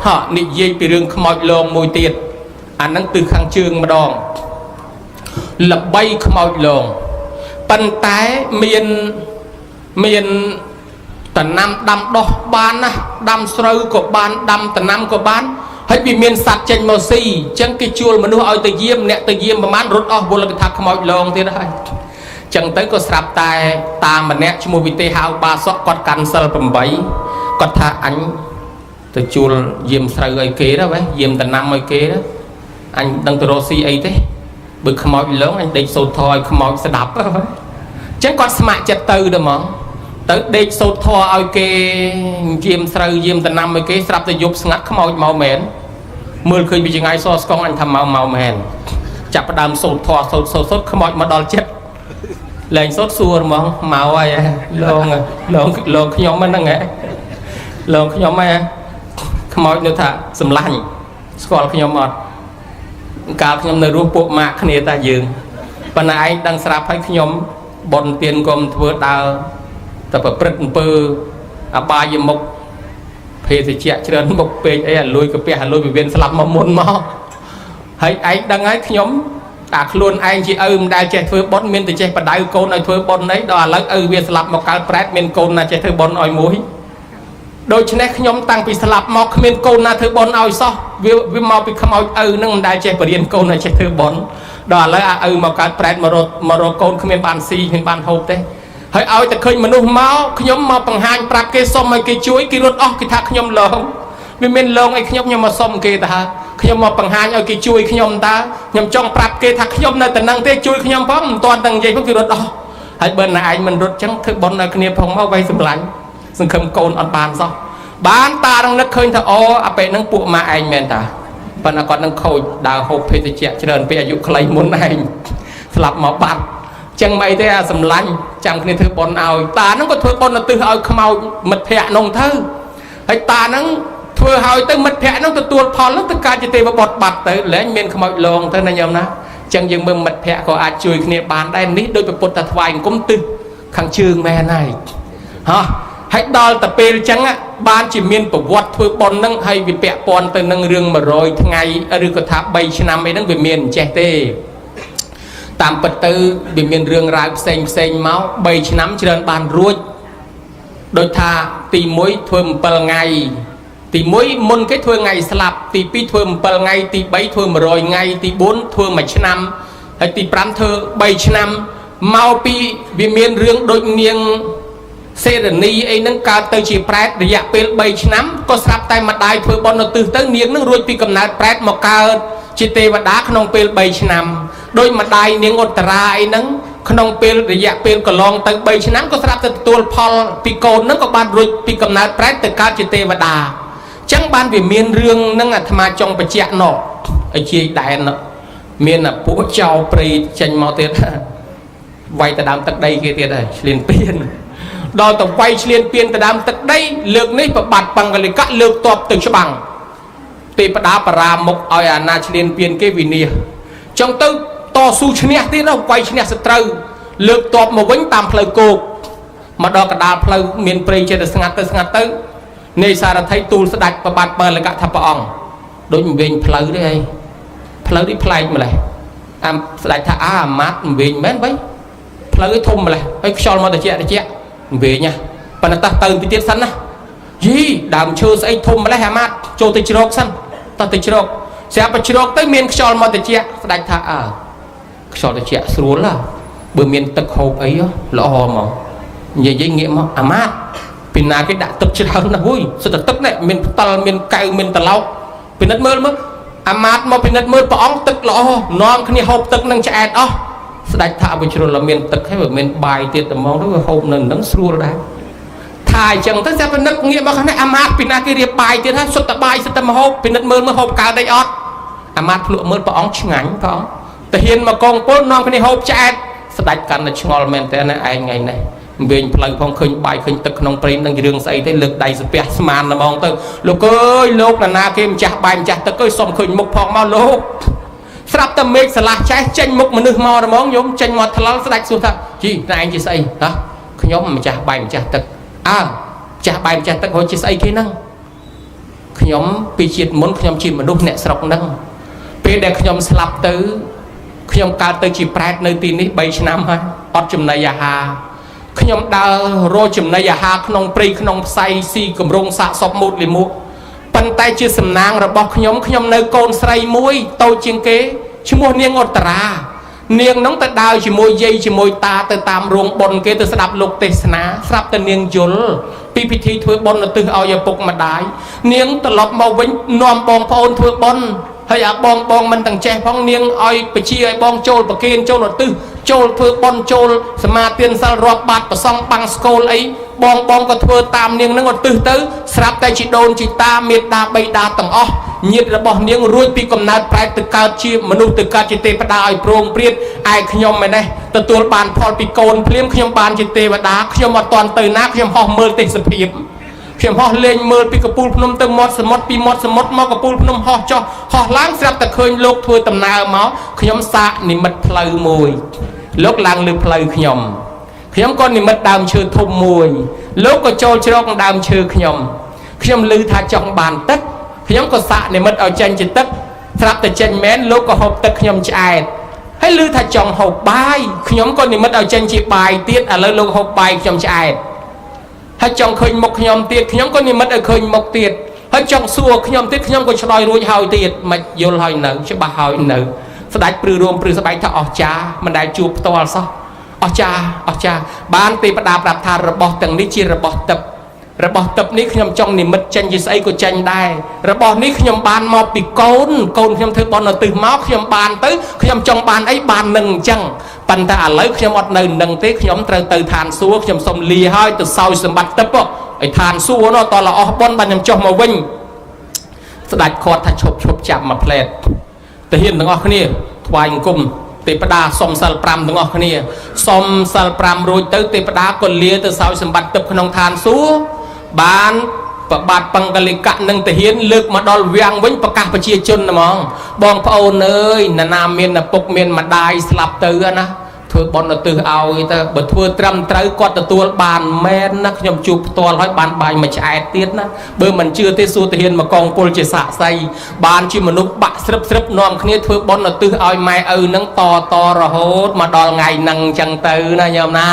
ហ่និយាយពីរឿងខ្មោចលងមួយទៀតអាហ្នឹងទិសខាងជើងម្ដងល្បីខ្មោចលងប៉ុន្តែមានមានតំណាំដាំដោះបានណាដាំស្រូវក៏បានដាំតំណាំក៏បានហើយវាមានសត្វចេញមកស៊ីអញ្ចឹងគេជួលមនុស្សឲ្យទៅយាមអ្នកទៅយាមប្រហែលរត់អស់វល់គេថាខ្មោចលងទៀតហើយចឹងទៅក៏ស្រាប់តែតាមម្នាក់ឈ្មោះវិទេហៅបាសកគាត់កាន់សិល8គាត់ថាអញទៅជួលយាមស្រូវឲ្យគេទៅវ៉េយាមតំណាំឲ្យគេទៅអញដឹងទៅរកស៊ីអីទេបើខ្មោចលងអញដេកសូត្រធម៌ឲ្យខ្មោចស្ដាប់អញ្ចឹងគាត់ស្ម័គ្រចិត្តទៅទៅហ្មងទៅដេកសូត្រធម៌ឲ្យគេយាមស្រូវយាមតំណាំឲ្យគេស្រាប់តែយប់ស្ងាត់ខ្មោចមកមែនមើលឃើញពីចង្ងាយសស្កងអញថាមកមកមែនចាប់ផ្ដើមសូត្រធម៌សូត្រសូត្រសូត្រខ្មោចមកដល់ចិត្តលែងសូត្រសួរហ្មងមកហើយលងលងលងខ្ញុំហ្នឹងហ៎លងខ្ញុំហ៎ខ្មោចនៅថាសម្លាញ់ស្គាល់ខ្ញុំអត់កាលខ្ញុំនៅរស់ពួកម៉ាក់គ្នាតាយើងប៉ុន្តែឯងដឹងស្រាប់ហើយខ្ញុំប៉ុនទៀនក៏មិនធ្វើដើរតែប្រព្រឹត្តអំពើអបាយមុខភេសជ្ជៈច្រើនមុខពេកអីអាលួយកាពះអាលួយវិវៀនស្លាប់មកមុនមកហើយឯងដឹងហើយខ្ញុំតាខ្លួនឯងជាឪមិនដែលចេះធ្វើបុណ្យមានតែចេះបដៅកូនឲ្យធ្វើបុណ្យអីដល់ឥឡូវឪវាស្លាប់មកកើតប្រែតមានកូនណាចេះធ្វើបុណ្យឲ្យមួយដូច្នេះខ្ញុំតាំងពីស្លាប់មកគ្មានកូនណាធ្វើបុណ្យឲ្យសោះវាវាមកពីខ្មោចឪនឹងមិនដែលចេះបរៀនកូនឲ្យចេះធ្វើបុណ្យដល់ឥឡូវអាឪមកកើតប្រែតមករកមករកកូនគ្មានបានស៊ីគ្មានបានហូបទេហើយឲ្យតែឃើញមនុស្សមកខ្ញុំមកបង្ហាញប្រាប់គេសុំឲ្យគេជួយគេរត់អស់គេថាខ្ញុំលងវាមានលងអីខ្ញុំខ្ញុំមកសុំគេតាខ្ញុំមកបង្ហាញឲ្យគេជួយខ្ញុំតើខ្ញុំចង់ប្រាប់គេថាខ្ញុំនៅតែនឹងទេជួយខ្ញុំផងមិនទាន់តែនិយាយផងគេរត់អស់ហើយបើណែឯងមិនរត់ចឹងធ្វើបុណ្យឲ្យគ្នាផងមកវៃសម្លាញ់សង្ឃឹមកូនអត់បានសោះបានតានឹងនឹកឃើញថាអូអាពេលហ្នឹងពួកម៉ាឯងមែនតាប៉ុន្តែគាត់នឹងខូចដើរហូបភេសជ្ជៈច្រើនពេកអាយុខ្លីមុនឯងស្លាប់មកបាត់ចឹងមិនអីទេអាសម្លាញ់ចាំគ្នាធ្វើបុណ្យឲ្យតាហ្នឹងក៏ធ្វើបុណ្យឧទ្ទិសឲ្យខ្មោចមិត្តភ័ក្ដិនោះទៅហើយតាហ្នឹងធ្វើឲ្យទៅមិត្តភ័ក្ដិនោះទទួលផលនោះទៅកើតជាទេវបុត្របាត់ទៅលែងមានខ្មោចលងទៅណាញោមណាចឹងយើងមើលមិត្តភ័ក្ដិក៏អាចជួយគ្នាបានដែរនេះដោយពុទ្ធថ្វាយអង្គមទិសខាងជើងមែនហើយហោះហើយដល់ទៅពេលចឹងបានជាមានប្រវត្តិធ្វើបុណ្យហ្នឹងហើយវាពាក់ព័ន្ធទៅនឹងរឿង100ថ្ងៃឬក៏ថា3ឆ្នាំអីហ្នឹងវាមានអញ្ចេះទេតាមពិតទៅវាមានរឿងរ៉ាវផ្សេងផ្សេងមក3ឆ្នាំច្រើនបានរួចដោយថាទី1ធ្វើ7ថ្ងៃទី1មុនគេធ្វើថ្ងៃស្លាប់ទី2ធ្វើ7ថ្ងៃទី3ធ្វើ100ថ្ងៃទី4ធ្វើ1ឆ្នាំហើយទី5ធ្វើ3ឆ្នាំមកពីវាមានរឿងដូចនាងសេរនីអីហ្នឹងកើតទៅជាប្រែតរយៈពេល3ឆ្នាំក៏ស្រាប់តែម្ដាយធ្វើបុណ្យនៅទិសទៅនាងនឹងរួចពីកំណើតប្រែតមកកើតជាទេវតាក្នុងពេល3ឆ្នាំដោយម្ដាយនាងឧត្តរាអីហ្នឹងក្នុងពេលរយៈពេលកន្លងទៅ3ឆ្នាំក៏ស្រាប់តែទទួលផលពីកូនហ្នឹងក៏បានរួចពីកំណើតប្រែតទៅកើតជាទេវតាចឹងបានវាមានរឿងហ្នឹងអាត្មាចង់បញ្ជាក់ណោះឲ្យជាយដែនមានពួកចៅព្រៃចេញមកទៀតវាយទៅដើមទឹកដីគេទៀតហើយឆ្លៀនពៀនដល់ទៅវាយឆ្លៀនពៀនទៅដើមទឹកដីលើកនេះប្របាត់បង្កលិកៈលើកតបទៅច្បាំងទេពតាបរាមុខឲ្យអាណាឆ្លៀនពៀនគេវិនិច្ឆ័យចឹងទៅតស៊ូឈ្នះទៀតវាយឈ្នះសត្រូវលើកតបមកវិញតាមផ្លូវគោកមកដល់កដាលផ្លូវមានព្រៃចិត្តស្ងាត់ទៅស្ងាត់ទៅនៃសារថីទូលស្ដេចប្របាទបើលកៈថាព្រះអង្គដូចមិនវិញផ្លូវទេអីផ្លូវនេះប្លែកម្លេះអាស្ដេចថាអាអាម៉ាត់មិនវិញមែនបីផ្លូវឯធំម្លេះហើយខ្យល់មកតិចតិចវិញណាប៉ុន្តែតោះទៅទីទៀតសិនណាយីដើមឈើស្អីធំម្លេះអាម៉ាត់ចូលទៅជ្រកសិនតោះទៅជ្រកស្រាប់តែជ្រកទៅមានខ្យល់មកតិចស្ដេចថាអើខ្យល់តិចស្រួលហ៎បើមានទឹកហូបអីល្អហ្មងនិយាយងាកមកអាម៉ាត់ពីណាគេដាក់ទឹកច្រើនណាស់ហួយសិតតែទឹកនេះមានផ្តិលមានកៅមានត្រឡោកពិនិត្យមើលមើលអាម៉ាតមកពិនិត្យមើលព្រះអង្គទឹកល្អនាំគ្នាហូបទឹកនឹងឆ្អែតអស់ស្ដេចថាវិជ្រុលមានទឹកហើយបើមានបាយទៀតត្មងទៅវាហូបនៅនឹងស្រួលដែរថាអញ្ចឹងទៅស្រាប់ពិនិត្យងាកមកខាងនេះអាម៉ាតពីណាគេរៀបបាយទៀតហើយសុទ្ធតែបាយសុទ្ធតែមហូបពិនិត្យមើលមើលហូបកើតអីអត់អាម៉ាតភ្លក់មើលព្រះអង្គឆ្ងាញ់ព្រះអង្គតាហ៊ានមកកងពលនាំគ្នាហូបឆ្អែតស្ដេចកាន់តែឆ្ងល់មែនតើណាឯងថ្ងៃនេះវិញផ្លូវផងឃើញបាយឃើញទឹកក្នុងព្រៃនឹងរឿងស្អីទេលើកដៃសាពះស្មានហ្មងទៅលោកអើយលោកណានាគេម្ចាស់បាយម្ចាស់ទឹកអើយសុំឃើញមុខផងមកលោកស្រាប់តែមេឃស្រឡះឆេះចេញមុខមនុស្សមកហ្មងញោមចេញមកថ្លល់ស្ដេចសួរថាជីតែឯងជាស្អីហ៎ខ្ញុំម្ចាស់បាយម្ចាស់ទឹកអើម្ចាស់បាយម្ចាស់ទឹកហូចជាស្អីគេហ្នឹង ខ្ញុំពីជាតិមុនខ្ញុំជាមនុស្សអ្នកស្រុកហ្នឹងពេលដែលខ្ញុំស្លាប់ទៅខ្ញុំកើតទៅជាប្រែតនៅទីនេះ3ឆ្នាំហើយអត់ចំណីអាហារខ្ញុំដើររកចំណីអាហារក្នុងព្រៃក្នុងផ្សៃស៊ីកម្រងសាកសពមូតលិមួកប៉ុន្តែជាសំណាងរបស់ខ្ញុំខ្ញុំនៅកូនស្រីមួយតូចជាងគេឈ្មោះនាងឧត្តរានាងនោះទៅដើរជាមួយយាយជាមួយតាទៅតាមរោងបុណ្យគេទៅស្ដាប់លោកទេសនាស្រាប់តែនាងយល់ពីពិធីធ្វើបុណ្យឧទ្ទិសឲ្យឪពុកម្ដាយនាងត្រឡប់មកវិញនាំបងប្អូនធ្វើបុណ្យហើយអាបងបងមិនទាំងចេះផងនាងឲ្យបជាឲ្យបងចូលប្រគេនចូលឧទ្ទិសចូលធ្វើបុណ្យចូលសមាទានសិលរាប់បាតប្រសង់បាំងស្គលអីបងបងក៏ធ្វើតាមនាងនឹងឧទ្ទិសទៅស្រាប់តែជីដូនជីតាមេដាបៃតាទាំងអស់ញាតិរបស់នាងរួចពីកំណើតប្រែតទៅកើតជាមនុស្សទៅកើតជាទេវតាឲ្យព្រោងព្រាតឯខ្ញុំឯនេះទទួលបានផលពីកូនភ្លាមខ្ញុំបានជាទេវតាខ្ញុំអត់ទាន់ទៅណាខ្ញុំហោះមើលទេសភាពខ្ញុំហោះលេងមើលពីកពូលភ្នំទៅមាត់សមុទ្រពីមាត់សមុទ្រមកកពូលភ្នំហោះចុះហោះឡើងស្រាប់តែឃើញលោកធ្វើដំណើរមកខ្ញុំសាកនិមិត្តផ្លូវមួយលោកឡើងលើផ្លូវខ្ញុំខ្ញុំក៏និមិត្តដើមឈើធំមួយលោកក៏ចូលជ្រកដើមឈើខ្ញុំខ្ញុំឮថាចង់បានទឹកខ្ញុំក៏សាកនិមិត្តឲ្យចេញជាទឹកស្រាប់តែចេញមែនលោកក៏ហូបទឹកខ្ញុំឆ្អែតហើយឮថាចង់ហូបបាយខ្ញុំក៏និមិត្តឲ្យចេញជាបាយទៀតឥឡូវលោកហូបបាយខ្ញុំឆ្អែតហើយចង់ឃើញមុខខ្ញុំទៀតខ្ញុំក៏និមិត្តឲ្យឃើញមុខទៀតហើយចង់សួរខ្ញុំទៀតខ្ញុំក៏ឆ្លើយរួចហើយទៀតមិនយល់ហើយនៅច្បាស់ហើយនៅស្ដេចព្រឺរួមព្រឺស្បែកថាអស្ចារ្យមិនដែលជួបផ្ទាល់សោះអស្ចារ្យអស្ចារ្យបានទេវតាប្រាប់ថារបស់ទាំងនេះជារបស់ទឹករបស់ទឹកនេះខ្ញុំចង់និមិត្តចេញជាស្អីក៏ចេញដែររបស់នេះខ្ញុំបានមកពីកូនកូនខ្ញុំធ្វើបុណ្យឧទ្ទិសមកខ្ញុំបានទៅខ្ញុំចង់បានអីបាននឹងអញ្ចឹងប៉ុន្តែឥឡូវខ្ញុំអត់នៅនឹងទេខ្ញុំត្រូវទៅឋានសួគ៌ខ្ញុំសុំលាហើយទៅសោយសម្បត្តិទឹកឲ្យឋានសួគ៌នោះតលអស់បុណ្យបានខ្ញុំចុះមកវិញស្ដេចគាត់ថាឈប់ឈប់ចាប់មួយផ្លែតទាហានទាំងអស់គ្នាថ្វាយអង្គមទេវតាសុំសិល5ទាំងអស់គ្នាសុំសិល5រួចទៅទេវតាក៏លាទៅសោយសម្បត្តិទឹកក្នុងឋានសួគ៌បានប្របាទបង្កលិកៈនិងទាហានលើកមកដល់វាំងវិញប្រកាសប្រជាជនហ្មងបងប្អូនអើយណានាមានឪពុកមានម្ដាយស្លាប់ទៅណាធ្វើបុណ្យឧទ្ទិសឲ្យទៅបើធ្វើត្រឹមត្រូវគាត់ទទួលបានមែនណាខ្ញុំជួបផ្ទាល់ហើយបានបាយមួយឆ្អែតទៀតណាបើមិនជឿទេសួរទាហានមកកងពលជាសាក្សីបានជាមនុស្សបាក់ស្រិបស្រិបនាំគ្នាធ្វើបុណ្យឧទ្ទិសឲ្យម៉ែឪនឹងតតរហូតមកដល់ថ្ងៃហ្នឹងអញ្ចឹងទៅណាញោមណា